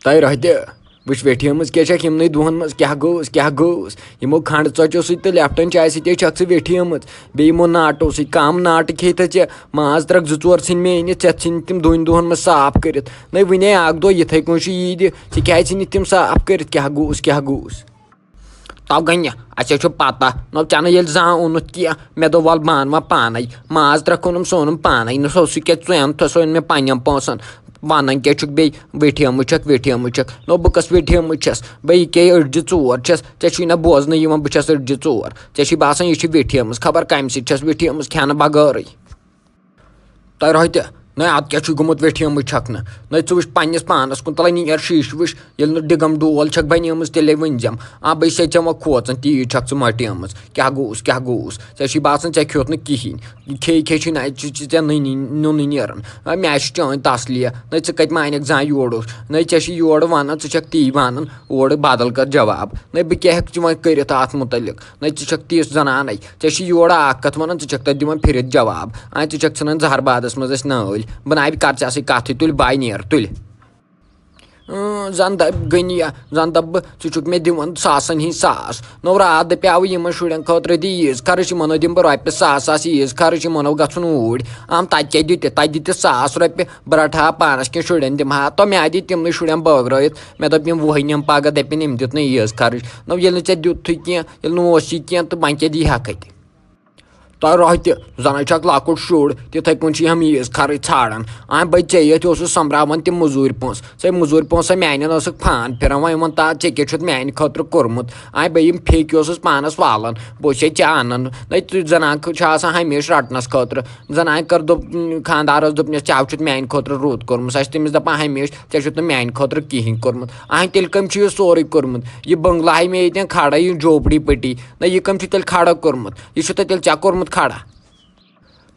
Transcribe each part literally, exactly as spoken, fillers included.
تۄہہِ رۄہہِ تہِ وٕچھ ویٹھیمٕژ کیٛاہ چھکھ یِمنٕے دۄہن منٛز، کیٛاہ گوٚوُس، کیٛاہ گوٚوُس؟ یِمو کھنٛڈٕ ژۄچو سۭتۍ تہٕ لیپٹن چایہِ سۭتۍ چھکھ ژٕ ویٹھیمٕژ، بیٚیہِ یِمو ناٹو سۭتۍ۔ کم ناٹہٕ کھیٚیہِ تہٕ ژےٚ، ماز ترٛکھ زٕ ژور ژھٕنۍ مےٚ أنِتھ، ژےٚ ژھٕنۍ تِم دۄنۍ دۄہن منٛز صاف کٔرِتھ۔ نَے وٕنے اکھ دۄہ یِتھے کٔنۍ چھُ یی دِ، ژےٚ کیٛازِ ژھٕنِتھ تِم صاف کٔرِتھ؟ کیٛاہ گوٚوُس، کیٛاہ گوٚوُس؟ تو گنہِ، اَسہِ چھُ پتہ، نو ژےٚ نہٕ ییٚلہِ زانٛہہ اوٚنُتھ کینٛہہ، مےٚ دوٚپ وَلہٕ بہٕ اَنہٕ وۄنۍ پانَے۔ ماز ترٛکھ اوٚنُم، سُہ اوٚنُم پانَے، نہ سُہ اوس سُہ کیٛاہ ژٕ اَنتھ، سُہ اوٚن مےٚ پنٛنٮ۪ن پونٛسَن۔ وَنان کیٛاہ چھُکھ بیٚیہِ، ویٹھیمٕژ چھَکھ، ویٹھیمٕژ چھَکھ۔ نو بہٕ کَس ویٹھیمٕژ چھَس؟ بہٕ یہِ کیٛاہ أڑجہِ ژور چھَس، ژےٚ چھُے نہ بوزنہٕ یِوان بہٕ چھَس أڑجہِ ژور؟ ژےٚ چھُے باسان یہِ چھِ ویٹھیمٕژ، خبر کَمہِ سۭتۍ چھَس ویٹھیمٕژ، کھٮ۪نہٕ بغٲرٕے۔ تۄہہِ رۄہہِ تہِ؟ نَے، اَتھ کیٛاہ چھُے گوٚمُت ویٹھیمٕے چھَکھ نہٕ؟ نَے، ژٕ وٕچھ پنٛنِس پانَس کُن، تَلَے نیر شیٖشہٕ وٕچھ، ییٚلہِ نہٕ ڈِگَم ڈول چھَکھ بَنیمٕژ، تیٚلے ؤنۍ زٮ۪م۔ آ، بہٕ چھسے ژےٚ وۄنۍ کھوژان، تیٖژ چھَکھ ژٕ مۄٹیمٕژ۔ کیٛاہ گوٚوُس، کیٛاہ گوٚوُس؟ ژےٚ چھُے باسان ژےٚ کھیوٚت نہٕ کِہیٖنۍ۔ کھے کھے چھُے نَے، ژٕ، ژٕ، ژےٚ نُنی، نُنٕے نیران۔ آ، مےٚ چھُ چٲنۍ تسلیہ۔ نَے، ژٕ کَتہِ مانَکھ زانٛہہ یورُک؟ نَے، ژےٚ چھِ یورٕ وَنان، ژٕ چھَکھ تی وَنان، اورٕ بدل کَتھ جواب۔ نَے، بہٕ کیٛاہ ہٮ۪کہٕ ژٕ وۄنۍ کٔرِتھ اَتھ مُتعلِق؟ نہ، ژٕ چھکھ تِژھ زنانَے، ژےٚ چھِ یورٕ اکھ کتھ ونان، ژٕ چھکھ تتھ دِوان پھِرِتھ جواب۔ آ، ژٕ چھکھ ژھٕنان زہر بادس منٛز اسہِ نٲلۍ۔ بہٕ ناوِ کر ژےٚ سۭتۍ کتھٕے، تُلۍ باے نیر، تُلۍ۔ اۭں، زن دپ غنیہ، زن دپ بہٕ، ژٕ چھُکھ مےٚ دِوان ساسن ہٕنٛدۍ ساس۔ نو راتھ دپیاوٕ یِمن شُرٮ۪ن خٲطرٕ دِ عیٖز خرٕچ، یِمن ہو دِمہٕ بہٕ رۄپیہِ ساس ساس عیٖز خرٕچ، یِمن ہو گژھُن اوٗرۍ۔ آم، تتہِ کیٛاہ دِتہِ، تتہِ دِتہِ ساس رۄپیہِ، بہٕ رٹہٕ ہا پانس کینٛہہ شُرٮ۪ن دِمہٕ ہا۔ تو مےٚ دِتۍ تِمنٕے شُرٮ۪ن بٲگرٲوِتھ۔ مےٚ دوٚپ، یِم وُہے نِم پگاہ، دپن، أمۍ دیُت نہٕ عیٖز خرٕچ۔ نو، ییٚلہِ نہٕ ژےٚ دیُتتھٕے کینٛہہ، ییٚلہِ نہٕ اوسُے کینٛہہ، تہٕ وۄنۍ کیٛاہ دی ہا کتہِ؟ تۄہہِ رۄہہِ تہِ، زنَے چھکھ لۄکُٹ شُر، تِتھَے کٔنۍ چھِ یِم عیٖز خرٕچ ژھانڈان۔ آ، بٔے ژےٚ ییٚتھۍ اوسُس سۄمبراوان تِم مٔزوٗرۍ پونٛسہٕ۔ ژےٚ مٔزوٗرۍ پونٛسہٕ میٛانٮ۪ن ٲسٕکھ پھان پھِران، وۄنۍ وَن تا ژےٚ کیٛاہ چھُتھ میٛانہِ خٲطرٕ کوٚرمُت؟ آ، بٔے یِم پھیٚکۍ اوسُس پانَس والان، بہٕ اوسُس ژےٚ اَنان۔ نَے، تُہۍ زنان چھِ آسان ہمیشہِ رَٹنَس خٲطرٕ۔ زنانہِ کٔر دوٚپ، خانٛدارَس دوٚپنَس، "ژےٚ چھُتھ میٛانہِ خٲطرٕ رُت کوٚرمُت؟" سۄ چھِ تٔمِس دَپان ہمیشہِ، "ژےٚ چھُتھ نہٕ میٛانہِ خٲطرٕ کِہیٖنۍ کوٚرمُت۔" اہن، تیٚلہِ کٔمۍ چھُ یہِ سورُے کوٚرمُت؟ یہِ بنگلہٕ ہاے مےٚ ییٚتٮ۪ن کھڑا، یہِ جھوپڑی پٹی۔ نہ، یہِ کٔمۍ چھُ تیٚلہِ کھڑا کوٚرمُت؟ یہِ چھُ تۄہہِ تیٚلہِ ژےٚ کوٚرمُت کھڑا؟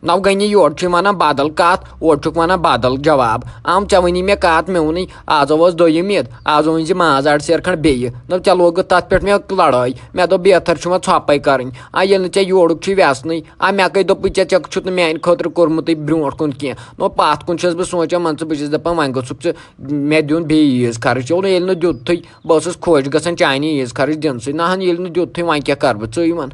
نو گٔے نہٕ یورٕ چھُے ونان بدل کتھ، اورٕ چھُکھ ونان بدل جواب۔ آم، ژےٚ ؤنی مےٚ کتھ، مےٚ ووٚنُے، آز ٲس دوٚیِم عید، آز ؤنۍ زِ ماز اڈ سیر کھنڈ بیٚیہِ۔ نو، ژےٚ لوگُتھ تتھ پٮ۪ٹھ مےٚ لڑٲے۔ مےٚ دوٚپ، بہتر چھُ وۄنۍ ژھۄپے کرٕنۍ۔ آ، ییٚلہِ نہٕ ژےٚ یورُک چھُے وٮ۪ژنٕے۔ آ، مےٚ کٔے دوٚپُے ژےٚ، ژےٚ چھُتھ نہٕ میانہِ خٲطرٕ کوٚرمُتٕے برونٛٹھ کُن کینٛہہ۔ نو، پتھ کُن چھُس بہٕ سونٛچان، مان ژٕ، بہٕ چھُس دپان، وۄنۍ گوٚژھُکھ ژٕ مےٚ دیُن بیٚیہِ عیٖذ خرٕچ۔ ییٚلہِ نہٕ دیُتتھٕے، بہٕ ٲسٕس خۄش گژھان چانہِ عیٖذ خرٕچ دِنسٕے۔ نہ ہن، ییٚلہِ نہٕ دیُتتھٕے، وۄنۍ کیٛاہ کرٕ بہٕ، ژٕے وَن۔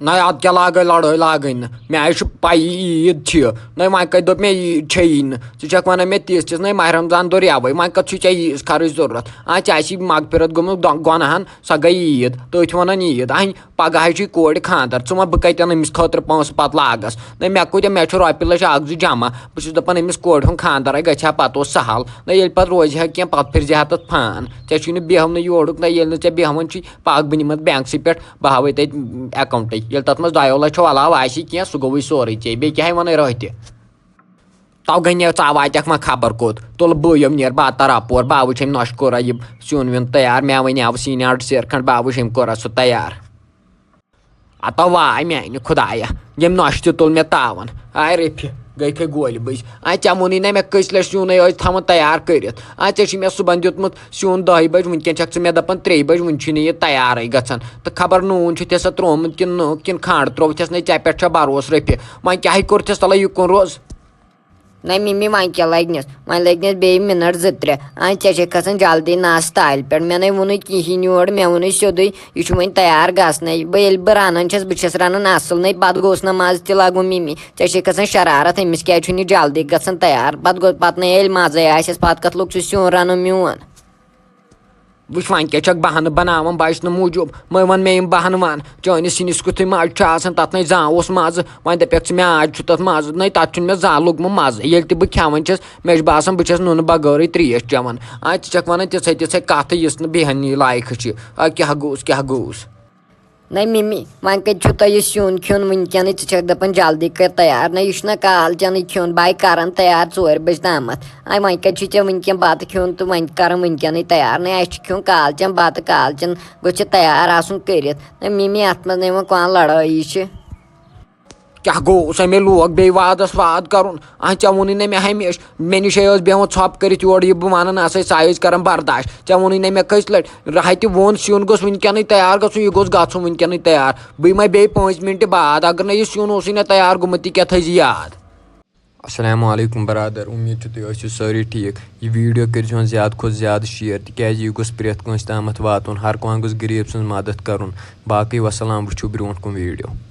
نہ، اَتھ کیٛاہ لاگے لڑٲے لاگٕنۍ نہٕ؟ مےٚ آیہِ چھُ پَیی عیٖد چھِ۔ نہ، وۄنۍ کَتہِ دوٚپ مےٚ عیٖد چھےٚ یی نہٕ؟ ژٕ چھَکھ وَنان مےٚ تِژھ تِژھ، نہ، ماہِ رمضان دوٚر یَوَے، وۄنۍ کَتھ چھُے ژےٚ عیٖذ خرٕچ ضروٗرت؟ آ، ژےٚ آسی مغفرت گٔمٕژ دۄ-، گۄناہَن، سۄ گٔے عیٖد، تٔتھۍ وَنان عیٖد۔ اَہَنۍ، پگاہ چھُے کورِ خانٛدر، ژٕ وَن بہٕ کَتہِ اَنہٕ أمِس خٲطرٕ پونٛسہٕ پَتہٕ لاگَس؟ نہ، مےٚ کۭتیٛاہ، مےٚ چھُ رۄپیہِ لَچھ اَکھ زٕ جمع۔ بہٕ چھُس دَپان أمِس کورِ ہُنٛد خانٛدر ہے گژھِ ہا پَتہٕ اوس سہل۔ نہ، ییٚلہِ پَتہٕ روزِ ہا کینٛہہ، پَتہٕ پھِرزِ ہا تَتھ فان۔ ژےٚ چھُے نہٕ بیٚہونٕے یورُک، نہ، ییٚلہِ نہٕ ژےٚ بیٚہوان چھُے، پَکھ بہٕ نِمَتھ بینٛکسٕے پٮ۪ٹھ، بہٕ ہاوَے تَتہِ اٮ۪کاوُنٛٹٕے۔ ییٚلہِ تَتھ منٛز دۄیو لَچھو علاوٕ آسی کینٛہہ، سُہ گوٚوُے سورُے ژےٚ۔ بیٚیہِ کیٛاہ ہے وَنَے رۄہہِ تہِ؟ تو گٔے نیر ژاو واتٮ۪کھ وۄنۍ خبر کوٚت۔ تُل بہٕ یِم نیر بہٕ تر اپور، بہٕ وٕچھ أمۍ نۄشہِ کوٚرا یہِ سیُن ویُن تیار، مےٚ وَنیٛاو سیٖنۍ اَڈ سیر کھنٛڈ، بہٕ وٕچھ أمۍ کوٚرا سُہ تیار۔ ہتو واے میانہِ خدایہ، ییٚمۍ نۄشہِ تہِ تُل مےٚ تاوان۔ آے رفیہ، گٔے کھے گولہِ بٔج۔ آے ژےٚ ووٚنُے نہ مےٚ کٔژِ لٹہِ سیُن ہے ٲسۍ تھاوان تیار کٔرِتھ۔ آے ژےٚ چھُے مےٚ صُبحن دیُتمُت سیُن دَہہِ بجہِ، وٕنکٮ۪ن چھکھ ژٕ مےٚ دپان ترٛیٚیہِ بجہِ، وُنہِ چھُے نہٕ یہِ تیارٕے گژھان۔ تہٕ خبر نوٗن چھُتھے سا تروومُت کِنہٕ نہٕ، کِنہٕ کھنٛڈ ترووتھس نَے، ژےٚ پٮ۪ٹھ چھا بروسہٕ رفیہ؟ وۄنۍ کیٛاہ ہے کوٚرتھس تلے یہِ کُن روز؟ نہ مِمی، وۄنۍ کیٛاہ لگنس؟ وۄنۍ لگنس بیٚیہِ منٹ زٕ ترٛےٚ۔ آ، ژےٚ چھے کھسان جلدی نس تالہِ پٮ۪ٹھ۔ مےٚ نے ووٚنُے کِہیٖنۍ یورٕ، مےٚ ووٚنُے سیوٚدُے، یہِ چھُ وۄنۍ تیار گژھنَے۔ بہٕ ییٚلہِ بہٕ رنان چھَس، بہٕ چھَس رنان اصل نَے، پتہٕ گوٚژھ نہ مزٕ تہِ لگُن مِمی۔ ژےٚ چھے کھسان شرارت، أمِس کیٛازِ چھُنہٕ یہِ جلدی گژھان تیار؟ پتہٕ گوٚو، پتہٕ نَے ییٚلہِ مزے آسٮ۪س، پتہٕ کتھ لوٚگ سُہ سیُن رنُن میون؟ وٕچھ، وۄنۍ کیٛاہ چھکھ بہانہٕ بناوان بچنہٕ موٗجوٗب؟ مےٚ وَن مےٚ یِم بہانہٕ وَن۔ چٲنِس سِنِس کیُتھُے مَزٕ چھُ آسان، تَتھ نَے زانٛہہ اوس مَزٕ۔ وۄنۍ دَپٮ۪کھ ژٕ مےٚ، آز چھُ تَتھ مَزٕ۔ نَے، تَتھ چھُنہٕ مےٚ زانٛہہ لوٚگمُت مَزٕ۔ ییٚلہِ تہِ بہٕ کھٮ۪وان چھَس، مےٚ چھُ باسان، بہٕ چھَس نُنہٕ بغٲرٕے ترٛیش چٮ۪وان۔ آ، ژٕ چھَکھ وَنان تِژھَے تِژھَے کَتھٕ، یِژھ نہٕ بیٚہنی لایقٕے چھِ۔ آ، کیٛاہ گوٚوُس، کیٛاہ گوٚوُس؟ نَے مِمی، وۄنۍ کَتہِ چھُ تۄہہِ یہِ سیُن کھیوٚن وٕنکٮ۪نٕے؟ ژٕ چھَکھ دَپان جلدی کَر تیار۔ نَے، یہِ چھُنہ کالچَنٕے کھیوٚن، بہٕ آیہِ کَرَن تیار ژورِ بَجہِ تامَتھ۔ آے، وۄنۍ کَتہِ چھُے ژےٚ وٕنکٮ۪ن بَتہٕ کھیوٚن تہٕ وۄنۍ کَرَن وٕنکٮ۪نٕے تیار؟ نَے، اَسہِ چھُ کھیوٚن کالچَن بَتہٕ، کالچَن گوٚژھ ژےٚ تیار آسُن کٔرِتھ۔ نَے مِمی، اَتھ منٛز نَے وۄنۍ کانٛہہ لڑٲیی چھِ۔ کیٛاہ گوٚو؟ سۄ مےٚ لوگ بیٚیہِ وادَس واد کَرُن۔ آ، ژےٚ ووٚنُے نہ مےٚ ہمیشہِ، مےٚ نِشے ٲس بیٚہوان ژھۄپہٕ کٔرِتھ یورٕ یہِ بہٕ وَنان آسَے، سۄ ٲسۍ کَران برداش۔ ژےٚ ووٚنُے نہ مےٚ کٔژِ لَٹہِ، راہہِ تہِ ووٚن، سیُن گوٚژھ وٕنکٮ۪نٕے تیار گژھُن، یہِ گوٚژھ گژھُن وٕنکٮ۪نٕے تیار۔ بہٕ یِمَے بیٚیہِ پانٛژِ مِنٹہِ بعد، اگر نہ یہِ سیُن اوسُے نہ تیار گوٚمُت، تہِ کیٛاہ تھٲیزِ یاد۔ السلام علیکم برادر، امید چھِ تُہۍ ٲسِو سٲری ٹھیٖک۔ یہِ ویٖڈیو کٔرۍزِہون زیادٕ کھۄتہٕ زیادٕ شیئر، تِکیٛازِ یہِ گوٚژھ پرٛٮ۪تھ کٲنٛسہِ تامَتھ واتُن، ہر کانٛہہ گوٚژھ غریٖب سٕنٛز مدد کرُن۔ باقٕے وسلام، وٕچھِو برٛونٛٹھ کُن ویٖڈیو۔